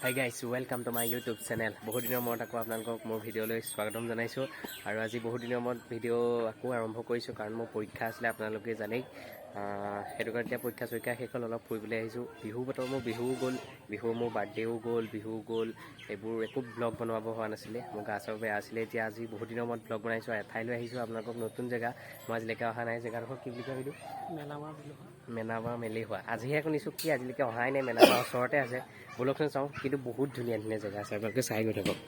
Hi guys, welcome to my YouTube channel. বহুত দিনৰ মূৰত আকৌ আপোনালোকক মোৰ ভিডিঅ'লৈ স্বাগতম জনাইছোঁ আৰু আজি বহুত দিনৰ মূৰত ভিডিঅ' আকৌ আৰম্ভ কৰিছোঁ, কাৰণ মোৰ পৰীক্ষা আছিলে, আপোনালোকে জানেই। সেইটো কাৰণে এতিয়া পৰীক্ষা চৰীক্ষা শেষ হ'ল, অলপ ফুৰিবলৈ আহিছোঁ। বিহু বতৰ, মোৰ বিহুও গ'ল, বিহু মোৰ বাৰ্থডেও গ'ল, বিহু গ'ল, এইবোৰ একো ব্লগ বনাব হোৱা নাছিলে, মোৰ গা চাও বেয়া আছিলে। এতিয়া আজি বহুত দিনৰ মূৰত ব্লগ বনাইছোঁ, এঠাইলৈ আহিছোঁ আপোনালোকক, নতুন জেগা, মই আজিলৈকে অহা নাই। জেগাডোখৰ কি বুলি কয় সেইটো? মেলামাৰ বুলি কয়। মেনামা মেলিহোৱা। আজিহে শুনিছোঁ, কি আজিলৈকে অহাই নাই। মেনামা ওচৰতে আছে, ব'লকচোন চাওঁ। কিন্তু বহুত ধুনীয়া ধুনীয়া জেগা আছে, আপোনালোকে চাই গৈ থাকক।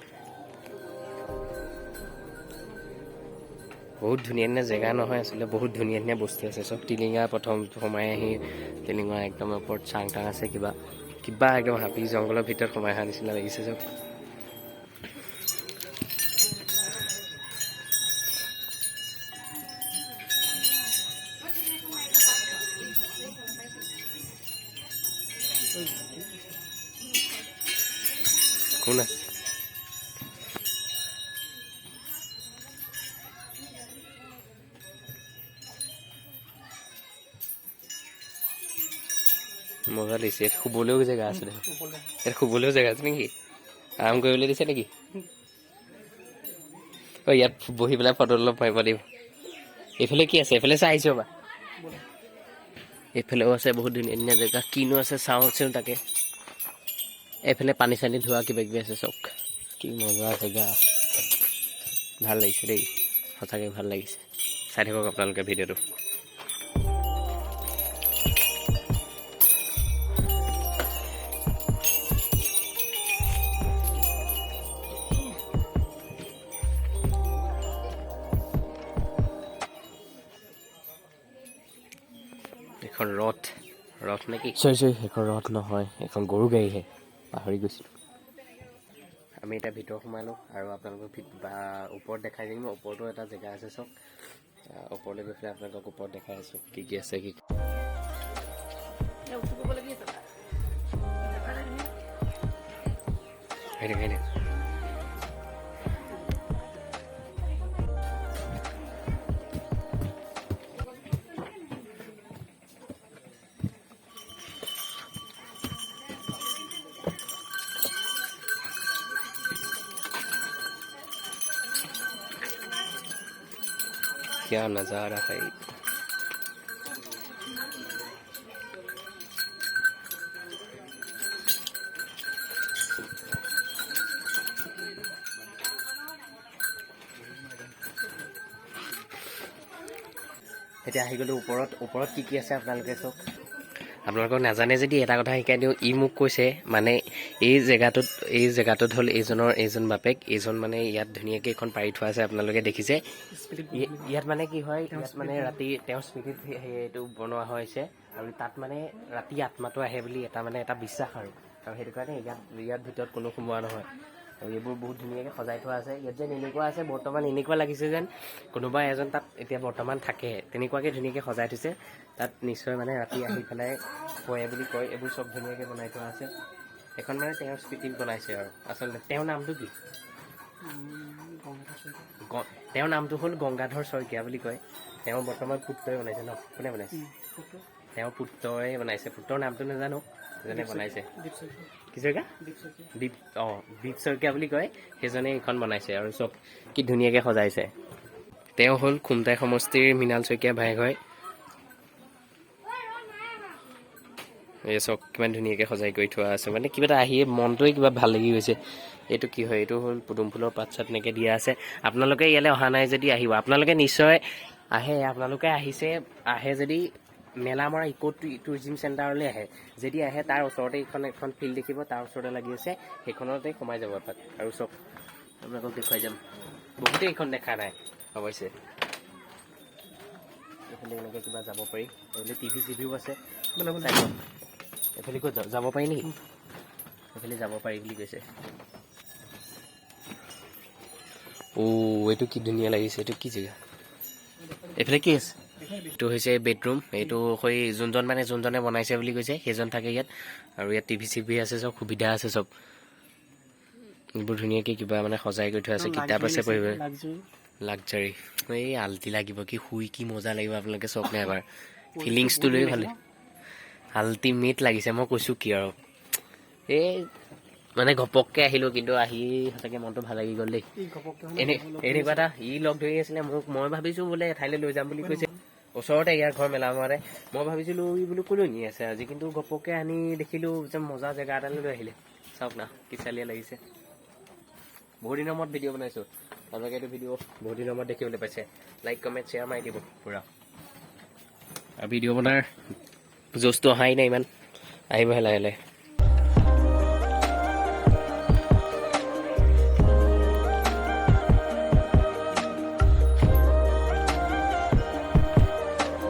বহুত ধুনীয়া ধুনীয়া জেগা নহয় আচলতে, বহুত ধুনীয়া ধুনীয়া বস্তু আছে চব। টিলিঙা প্ৰথম সোমাই আহি টিলিঙা একদম ওপৰত চাং টাং আছে, কিবা কিবা একদম হাবি জংঘলৰ ভিতৰত সোমাই অহা নিচিনা লাগিছে চব। কোন আছে? মজা লাগিছে। ইয়াত শুবলৈও জেগা আছে দেখোন। ইয়াত শুবলৈও জেগা আছে নেকি? আৰাম কৰিবলৈ দিছে নেকি? অ, ইয়াত বহি পেলাই ফটো অলপ মাৰিব লাগিব। এইফালে কি আছে? এইফালে চাই আহিছো ৰ'বা। এইফালেও আছে বহুত ধুনীয়া ধুনীয়া জেগা। কিনো আছে চাওঁচোন তাকে। এইফালে পানী চানী ধোৱা কিবা কিবি আছে চব। কি মজা জেগা, ভাল লাগিছে দেই, সঁচাকৈ ভাল লাগিছে। চাই থাকক আপোনালোকে ভিডিঅ'টো। এখন ৰথ, ৰথ নেকি? চৰি চৰি, সেইখন ৰথ নহয়, এখন গৰু গাড়ীহে, পাহৰি গৈছিলোঁ। আমি এতিয়া ভিতৰ সোমালোঁ আৰু আপোনালোকক বা ওপৰত দেখাই দিম। ওপৰতো এটা জেগা আছে চব। ওপৰলৈ গৈ পেলাই আপোনালোকক ওপৰত দেখাই আছোঁ কি কি আছে কি। সেইটো সেইটো क्या नज़ारा है! এতিয়া আহি গ'লোঁ ওপৰত। ওপৰত কি কি আছে আপোনালোকে চাওক। আপোনালোকক নাজানে যদি এটা কথা শিকাই দিওঁ। ই মোক কৈছে মানে এই জেগাটোত হ'ল এইজনৰ এইজন বাপেক, এইজন মানে ইয়াত ধুনীয়াকৈ এখন পাৰি থোৱা আছে, আপোনালোকে দেখিছে। ইয়াত মানে কি হয়, ইয়াত মানে ৰাতি তেওঁৰ স্মৃতিত সেইটো বনোৱা হৈছে আৰু তাত মানে ৰাতি আত্মাটো আহে বুলি এটা মানে এটা বিশ্বাস আৰু সেইটো কাৰণে ইয়াত ভিতৰত কোনো সোমোৱা নহয়। আৰু এইবোৰ বহুত ধুনীয়াকৈ সজাই থোৱা আছে। ইয়াত যেন এনেকুৱা আছে বৰ্তমান, এনেকুৱা লাগিছে যেন কোনোবা এজন তাত এতিয়া বৰ্তমান থাকে, তেনেকুৱাকৈ ধুনীয়াকৈ সজাই থৈছে। তাত নিশ্চয় মানে ৰাতি আহি পেলাই কয় বুলি কয়। এইবোৰ চব ধুনীয়াকৈ বনাই থোৱা আছে। এখন মানে তেওঁৰ স্মৃতিত বনাইছে। আৰু আচলতে তেওঁৰ নামটো কি? তেওঁৰ নামটো হ'ল গংগাধৰ শইকীয়া বুলি কয়। তেওঁ বৰ্তমান পুত্ৰই বনাইছে ন? কোনে বনাইছে? তেওঁৰ পুত্ৰই বনাইছে। পুত্ৰৰ নামটো নাজানো, এজনে বনাইছে। কি শইকীয়া? দীপ, অঁ, দীপ শইকীয়া বুলি কয়। সেইজনে এইখন বনাইছে আৰু চব কি ধুনীয়াকৈ সজাইছে। তেওঁ হ'ল খুমটাই সমষ্টিৰ মৃণাল শইকীয়া ভায়েক হয়। এই চব কিমান ধুনীয়াকৈ সজাই কৰি থোৱা আছে, মানে কিবা এটা আহিয়ে মনটোৱে কিবা ভাল লাগি গৈছে। এইটো কি হয়? এইটো হ'ল পদুম ফুলৰ পাত চাত এনেকৈ দিয়া আছে। আপোনালোকে ইয়ালৈ অহা নাই যদি আহিব। আপোনালোকে নিশ্চয় আহে, আপোনালোকে আহিছে, আহে যদি মেলামৰা ইক' টুৰিজিম চেণ্টাৰলৈ আহে। যদি আহে, তাৰ ওচৰতে এইখন এখন ফিল্ড দেখিব, তাৰ ওচৰতে লাগি আছে, সেইখনতে সোমাই যাব এপাক আৰু চব আপোনালোকক দেখুৱাই যাম। বহুতেই এইখন দেখা নাই অৱশ্যে। এইফালে এনেকৈ কিবা যাব পাৰি, এইফালে টিভি চিভিও আছে। চাই লওক। এইফালে ক'ত যাব পাৰি নেকি? এইফালে যাব পাৰি বুলি কৈছে। অ', এইটো কি ধুনীয়া লাগিছে! এইটো কি জেগা? এইফালে কি আছে? এইটো হৈছে বেডৰুম। এইটো সেই যোনজন মানে যোনজনে বনাইছে বুলি কৈছে, সেইজন থাকে ইয়াত। আৰু ইয়াত টিভি চিভি আছে, চব সুবিধা আছে চব। এইবোৰ ধুনীয়াকৈ কিবা মানে সজাই কৰি থোৱা আছে, কিতাপ আছে পঢ়িবলৈ। লাক্সাৰী, এই আল্টি লাগিব। কি শুই কি মজা লাগিব, আপোনালোকে চাওক না এবাৰ। ফিলিংছটো লৈ ভালে আল্টিমেট লাগিছে, মই কৈছোঁ কি আৰু। এই মানে ঘপককৈ আহিলোঁ, কিন্তু আহি সঁচাকৈ মনটো ভাল লাগি গ'ল দেই। এনে এনেকুৱা এটা ই লগ ধৰি আছিলে মোক, মই ভাবিছোঁ বোলে এঠাইলৈ লৈ যাম বুলি কৈছে, ওচৰতে ইয়াৰ ঘৰ মেলামৰাতে। মই ভাবিছিলোঁ ই বোলো ক'লৈ নি আছে আজি, কিন্তু ঘপককৈ আনি দেখিলোঁ যে মজা জেগা এটালৈ লৈ আহিলে। চাওক না কি চালিয়া লাগিছে। বহুত দিনৰ মূৰত ভিডিঅ' বনাইছোঁ, আপোনালোকে এইটো ভিডিঅ' বহুত দিনৰ মূৰত দেখিবলৈ পাইছে। লাইক কমেণ্ট শ্বেয়াৰ মাৰি দিব পূৰা। আৰু ভিডিঅ' বনাৰ জোচটো অহাই নাই ইমান, আহিবহে লাহে লাহে।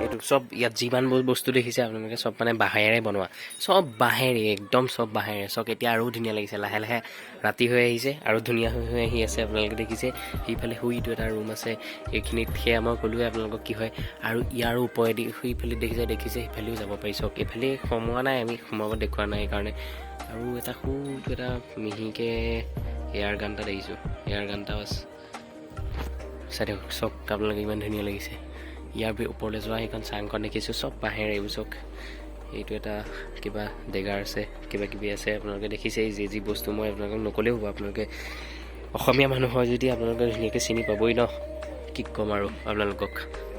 এইটো চব ইয়াত যিমানবোৰ বস্তু দেখিছে আপোনালোকে চব মানে বাঁহেৰে বনোৱা, চব বাঁহেৰে, একদম চব বাঁহেৰে। চব এতিয়া আৰু ধুনীয়া লাগিছে, লাহে লাহে ৰাতি হৈ আহিছে আৰু ধুনীয়া হৈ হৈ আহি আছে। আপোনালোকে দেখিছে সেইফালে সুইটো এটা ৰুম আছে এইখিনিত, সেয়া মই ক'লোৱে আপোনালোকক কি হয়। আৰু ইয়াৰো ওপৰেদি সেইফালে দেখিছে দেখিছে সেইফালেও যাব পাৰি। চক এইফালে সোমোৱা নাই, আমি সোমাব দেখুওৱা নাই সেইকাৰণে। আৰু এটা সুটো এটা মিহিকৈ এয়াৰ গান এটা দেখিছোঁ, এয়াৰ গান এটাও আছে। চাই থাকক চক আপোনালোকে, ইমান ধুনীয়া লাগিছে। ইয়াৰ ওপৰলৈ যোৱা সেইখন চাংখন দেখিছোঁ, চব বাঁহেৰে এইবোৰ চক। এইটো এটা কিবা ডেগাৰ আছে, কিবা কিবি আছে, আপোনালোকে দেখিছে। যি যি বস্তু মই আপোনালোকক নক'লেও হ'ব, আপোনালোকে অসমীয়া মানুহ হয় যদি আপোনালোকে ধুনীয়াকৈ চিনি পাবই ন। কি ক'ম আৰু আপোনালোকক,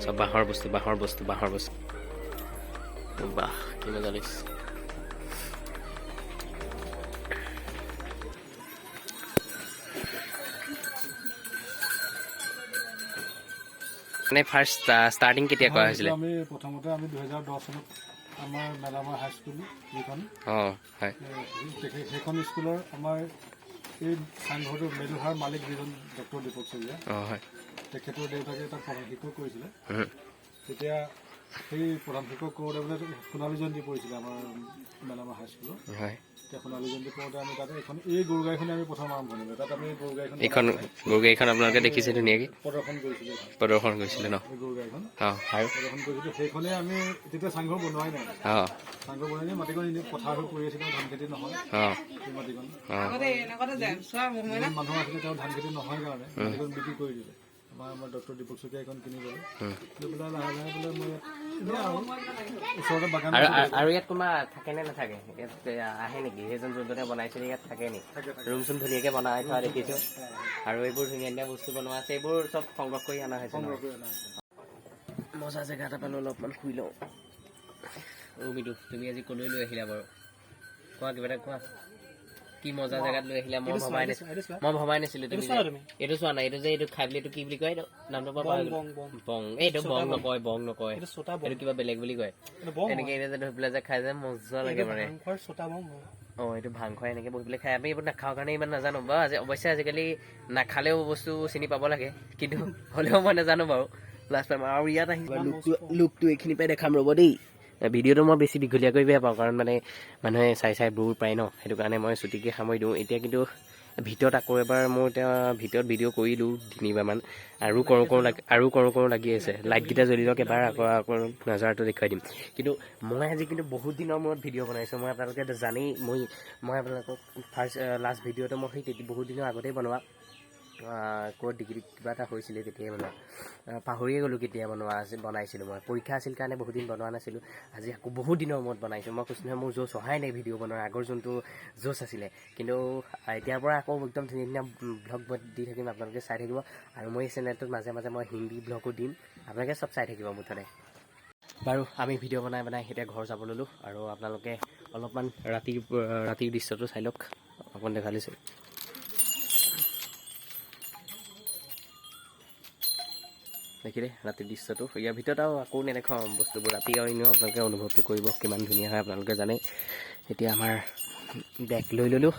চব বাঁহৰ বস্তু, বাঁহৰ বস্তু, বাঁহৰ বস্তু। বাহ কি মজা লাগিছে। মানে ফাৰ্ষ্ট ষ্টাৰ্টিং কেতিয়া কৰা হৈছিলে? আমি প্ৰথমতে আমি 2010 চনত আমাৰ মেলামৰা হাইস্কুল যিখন, অঁ হয়, সেইখন স্কুলৰ আমাৰ এই চাংঘৰটোৰ মেলোহাৰ মালিক যিজন ডক্টৰ দীপক শইকীয়া, অঁ হয়, তেখেতৰ দেউতাকে তাত প্ৰধান শিক্ষক কৰিছিলে। তেতিয়া সেই প্ৰধান শিক্ষক কৰোঁতে বোলে সোণালী জয়ন্তী পৰিছিলে আমাৰ মেলামৰা হাইস্কুলৰ। হয়। তেতিয়া সোণালী জয়ন্তী কৰোঁতে আমি তাতে এখন এই গৰু গাড়ীখনে আমি প্ৰথম আৰম্ভণি কৰোঁ। তাত আমি গৰু গাড়ীখন এইখন গৰু গাড়ীখন আপোনালোকে দেখিছে ধুনীয়াকৈ প্ৰদৰ্শন কৰিছিলোঁ, এইখন প্ৰদৰ্শন কৰিছিলে ন? এই গৰু গাড়ীখন অঁ আৰু প্ৰদৰ্শন কৰিছিলোঁ। সেইখনে আমি তেতিয়া চাংঘৰ বনোৱাই নাই, অঁ চাংঘৰ বনোৱাই নাই, মাটিকণ এনেই পথাৰ হৈ পৰি আছিলে, ধান খেতি নহয় অঁ সেই মাটিকণ। অঁ যিজন মানুহ আছিলে তেওঁ ধান খেতি নহয় কাৰণে মাটিকণ বিক্ৰী কৰি দিলে। আমাৰ আমাৰ ডক্টৰ দীপক শইকীয়া এইখন কিনি ল'লে, লৈ পেলাই লাহে লাহে বোলে মই ইয়াত এনেই আৰু ওচৰতে বাগান আৰু আৰু ইয়াত কোনোবা থাকে নে নাথাকে? ইয়াত আহে নেকি সেইজন যোনজনে বনাইছিলে, ইয়াত থাকে নেকি? থাকে। ৰুম চুম ধুনীয়াকৈ বনাই থোৱা দেখিছোঁ, আৰু এইবোৰ ধুনীয়া ধুনীয়া বস্তু বনোৱা আছে, এইবোৰ চব সংগ্ৰহ কৰি অনা হৈছে ন? সংগ্ৰহ কৰি অনা হৈছে। মজা জেগা এটা পালোঁ, অলপমান শুই লওঁ। অ' মিতু, তুমি আজি ক'লৈ লৈ আহিলা বাৰু? কোৱা, কিবা এটা কোৱা, কি মজা জেগাত লৈ আহিলা। মই ভবাই নাছিলো, মই ভবাই নাছিলো তুমি এইটো চোৱা নাই, এইটো যে এইটো খাই পেলাই এইটো কি বুলি কয়, এইটো নামটো মই পাহৰি গ'লো। বং, এইটো বং নকয়, বং নকয়, এইটো কিবা বেলেগ বুলি কয়। এনেকে এনে যে ধৰি পেলাই যে খাই যে মজা লাগে মানে। অঁ এইটো ভাং খুৱাই এনেকে বহি পেলাই খাই। আমি এইবোৰ নাখাওঁ কাৰণে ইমান নাজানো বাৰু। আজি অৱশ্যে আজিকালি নাখালেও বস্তু চিনি পাব লাগে, কিন্তু হ'লেও মই নাজানো বাৰু। লাষ্ট টাইম আৰু ইয়াত আহি লুকটো লুকটো এইখিনি পৰাই দেখাম ৰ'ব দেই। ভিডিঅ'টো মই বেছি দীঘলীয়া কৰি বেয়া পাওঁ, কাৰণ মানে মানুহে চাই চাই বোৰ পায় ন, সেইটো কাৰণে মই চুটিকৈ সামৰি দিওঁ। এতিয়া কিন্তু ভিতৰত আকৌ এবাৰ মোৰ এতিয়া ভিতৰত ভিডিঅ' কৰিলোঁ তিনিবাৰমান, আৰু কৰোঁ কৰোঁ লাগি, আৰু কৰোঁ কৰোঁ লাগি আছে। লাইটকেইটা জ্বলি লওক এবাৰ, আকৌ আকৌ নজাৰটো দেখুৱাই দিম। কিন্তু মই আজি কিন্তু বহুত দিনৰ মূৰত ভিডিঅ' বনাইছোঁ, মই আপোনালোকে জানেই। মই মই আপোনালোকক ফাৰ্ষ্ট লাষ্ট ভিডিঅ'টো মই সেই বহুত দিনৰ আগতেই বনোৱা, ক'ত ডিগ্ৰী কিবা এটা হৈছিলে তেতিয়াই বনোৱা, পাহৰিয়ে গ'লোঁ কেতিয়া বনোৱা আছিল। বনাইছিলোঁ মই, পৰীক্ষা আছিল কাৰণে বহুত দিন বনোৱা নাছিলোঁ। আজি আকৌ বহুত দিনৰ মূৰত বনাইছোঁ। মই কৈছোঁ নহয় মোৰ জোচ অহাই নাই ভিডিঅ' বনোৱাৰ, আগৰ যোনটো জোচ আছিলে। কিন্তু এতিয়াৰ পৰা আকৌ একদম ধুনীয়া ধুনীয়া ব্লগ দি থাকিম, আপোনালোকে চাই থাকিব। আৰু মই এই চেনেলটোত মাজে মাজে মই হিন্দী ব্লগো দিম, আপোনালোকে চব চাই থাকিব মুঠতে। বাৰু আমি ভিডিঅ' বনাই বনাই এতিয়া ঘৰ যাব ল'লোঁ, আৰু আপোনালোকে অলপমান ৰাতিৰ ৰাতিৰ দৃশ্যটো চাই লওক, অকণ দেখাই লৈছোঁ। দেখিলে ৰাতিৰ দৃশ্যটো। ইয়াৰ ভিতৰত আৰু আকৌ নেদেখাওঁ বস্তুবোৰ, ৰাতি আৰু এনেও আপোনালোকে অনুভৱটো কৰিব কিমান ধুনীয়া হয়, আপোনালোকে জানেই। এতিয়া আমাৰ বেগ লৈ ল'লোঁ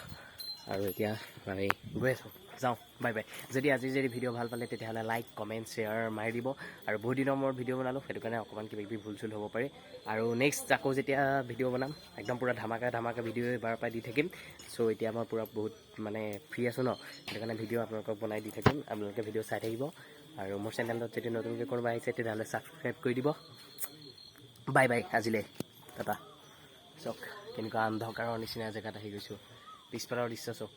আৰু এতিয়া আমি গৈ আছোঁ, যাওঁ, বাই বাই। যদি আজি যদি ভিডিঅ' ভাল পালে তেতিয়াহ'লে লাইক কমেণ্ট শ্বেয়াৰ মাৰি দিব। আৰু বহুত দিনৰ মূৰত ভিডিঅ' বনালোঁ, সেইটো কাৰণে অকণমান কিবা কিবি ভুল চুল হ'ব পাৰে। আৰু নেক্সট আকৌ যেতিয়া ভিডিঅ' বনাম একদম পূৰা ধামাকা ধামাকা ভিডিঅ' এবাৰৰ পৰাই দি থাকিম। চ' এতিয়া মই পূৰা বহুত মানে ফ্ৰী আছোঁ ন, সেইটো কাৰণে ভিডিঅ' আপোনালোকক বনাই দি থাকিম, আপোনালোকে ভিডিঅ' চাই থাকিব। আৰু মোৰ চেনেলত যদি নতুনকৈ কোনোবা আহিছে তেতিয়াহ'লে ছাবস্ক্ৰাইব কৰি দিব। বাই বাই আজিলৈ, টাটা। চাওক কেনেকুৱা অন্ধকাৰৰ নিচিনা জেগাত আহি গৈছোঁ, পিছফালৰ দৃশ্য চাওক।